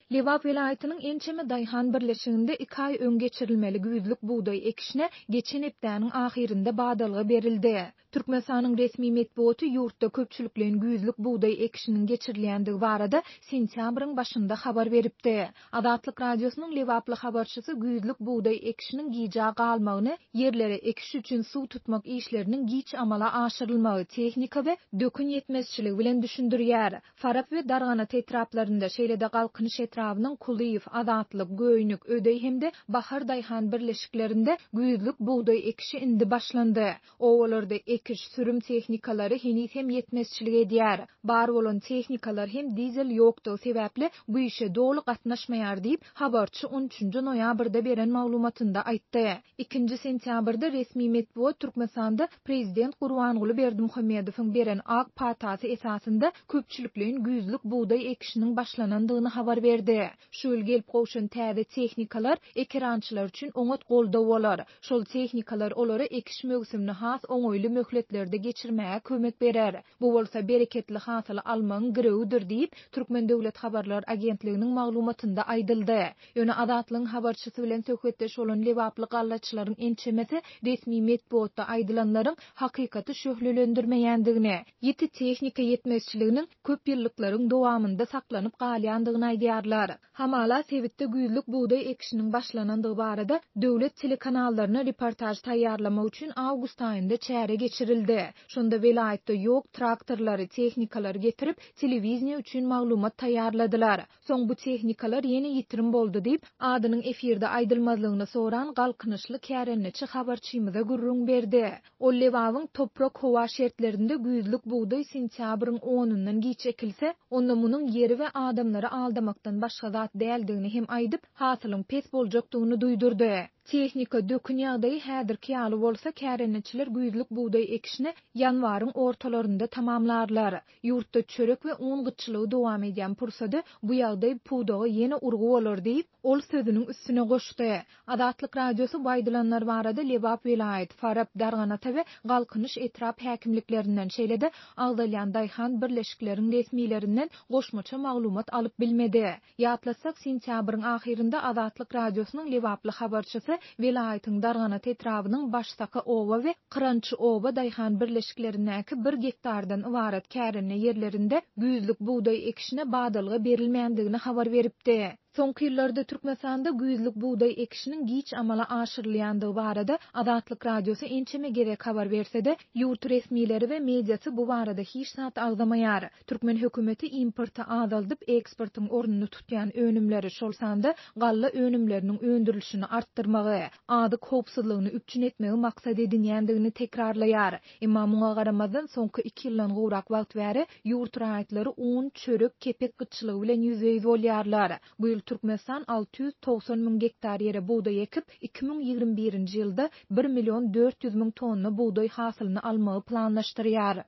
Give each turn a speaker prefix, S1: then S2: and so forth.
S1: Lebap welaýatynyň ençeme daýhan birleşiginde iki aý öň geçirilmeli güýzlük bugdaý ekişine geçen hepdäniň ahyrynda badalga berildi. Türkmenistanyň resmi metbugaty ýurtda köpçülikleýin güýzlük bugdaý ekişiniň geçirilýändigi barada sentýabryň başynda habar beripdi. Azatlyk Radiosynyň lebaply habarçysy güýzlük bugdaý ekişiniň gijä galmagyny ýerlere ekiş üçin suw tutmak işleriniň giç amala aşyrylmagy, tehnika we dökün ýetmezçiligi bilen düşündirýär. Farap we Darganata etraplarynda, şeýle-de Galkynyş etrabynyň Kulyýew, Azatlyk, Göýnük, Ödeý hem-de Bahar daýhan birleşiklerinde güýzlük bugdaý ekişi indi başlandy. Obalarda ekiş, sürüm tehnikalary heniz hem ýetmezçilik edýär. Bar bolan tehnikalar hem dizel ýokdugy sebäpli bu işe doly gatnaşmaýar diýip, habarçy on üçünji noýabrda beren maglumatynda aýtdy. Ikinji sentýabrda resmi metbugat Türkmenistanda prezident Gurbanguly Berdimuhamedowyň beren ak patasy esasynda köpçülikleýin güýzlük bugdaý ekişiniň başlanandygyny habar berdi. Şu ýyl gelip gowşan täze tehnikalar ekerançylar üçin oňat goldaw bolar. Şol tehnikalar olara ekiş möwsümini has oňaýly möhletlerde geçirmäge kömek berer. Bu bolsa bereketli hasyly almagyň girewidir diýip, Türkmen döwlet habarlar agentliginiň maglumatynda aýdyldy. Ýöne Azatlygyň habarçysy bilen söhbetdeş bolan lebaply gallaçylaryň ençemesi resmi metbugatda aýdylanlaryň hakykaty şöhlelendirmeýändigini, ýiti tehnika ýetmezçiliginiň köp ýyllyklaryň dowamynda saklanyp galýandygyny aýdýarlar. Hamala, sebitde güýzlük bugdaý ekişiniň başlanandygy barada döwlet telekanallaryna reportaž taýýarlamak üçin awgust aýynda çäre geçirildi. Şonda welaýatda ýok traktorlary, tehnikalary getirip, telewideniýe üçin maglumat taýýarladylar. Soň bu tehnikalar ýene ýitirim boldy diýip, adynyň efirde aýdylmazlygyny soran galkynyşly kärendeçi habarçymyza gürrüň berdi. Ol Lebabyň toprak-howa şertlerinde güýzlük bugdaý sentýabryň onundan giç ekilse, onda munuň ýeri we adamlary aldamakdan başga zat däldigini hem aýdyp, hasylyň pes boljakdygyny duýdurdy. Tehnika, dökün ýagdaýy häzirki ýaly bolsa, kärendeçiler güýzlük bugdaý ekişini ýanwaryň ortalarynda tamamlarlar. Ýurtda çörek we un gytçylygy dowam edýän pursady bu ýagdaý pudaga ýene urgy bolar diýip, ol sözüniň üstüne goşdy. Azatlyk Radiosy bu aýdylanlar barada Lebap welaýat, Farap, Darganata we Galkynyş etrap häkimliklerinden, şeýle-de agzalýan daýhan birleşikleriň resmilerinden goşmaça maglumat alyp bilmedi. Ýatlatsak, sentýabryň ahyrynda Azatlyk Radiosynyň lebaply habarçysy welaýatyň Darganata etrabynyň Başsaka oba we Kyrançy oba daýhan birleşiklerindäki bir gektardan ybarat kärende ýerlerinde güýzlük bugdaý ekişine badalga berilmändigini habar beripdi. Soňky ýyllarda Türkmenistanda güýzlük bugdaý ekişiniň giç amala aşyrylýandygy barada Azatlyk Radiosy ençeme gezek habar berse-de, ýurt resmileri we mediasy bu barada hiç zat agzamaýar. Türkmen hökümeti importy azaldyp, eksportyň ornuny tutýan önümleri, şol sanda galla önümleriniň öndürilişini artdyrmagy, azyk howpsuzlygyny üpjün etmegi maksat edinýändigini tekrarlaýar. Emma muňa garamazdan, soňky iki ýyldan gowrak wagt bäri ýurt raýatlary un, çörek, kepek gytçylygy bilen ýüzbe-ýüz bolýarlar. Bu ýyl Türkmenistan 690 müň gektar ýere bugdaý ekip, 2021-nji ýylda bir million 400 müň tonna bugdaý hasylyny almagy planlaşdyrýar.